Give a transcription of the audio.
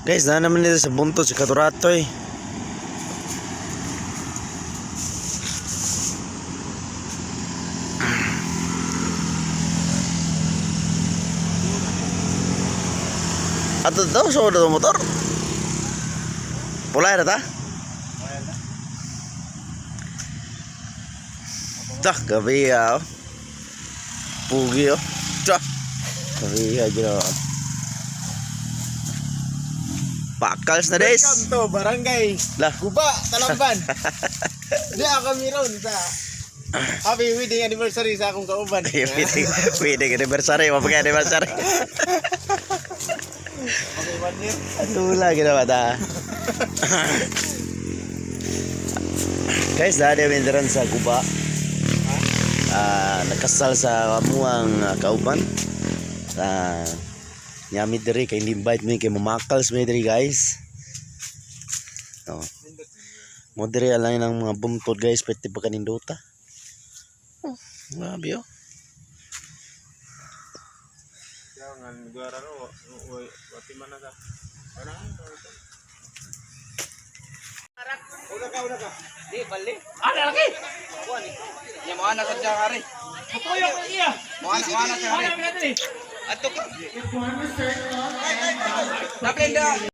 Guys, na naman nito sa buntot sa Katuratoy. Ato daw sa so, motor. Pula na ta? Dah, gabi ah. Oh. Pugi oh. Dah. Gabi ah, ginawa. Pakals na des. Welcome to Barangay Lah. Guba, Talamban. Di ako kami ron sa happy wedding anniversary sa akong kauban. Wedding, wedding anniversary, mapagay anniversary. Okay, one year. Tula ginawa ta. Guys, dahil kami diran sa Guba. Ah, nakasal sa amuang kauban. Ah, nyami diri kay invite mi kay mamakals mi diri, guys. Oh. Mo diri alay ng mga buntod, guys, pwede pa kanindota. Oh, grabe oh. Jangan negara ro, wati mana ka? Una ka, una ka. Di, bali. Ah, lalaki! Ya, mo ana sa diyang ari. Mo ana, mo ana sa ari. Ato ka. Daplin da.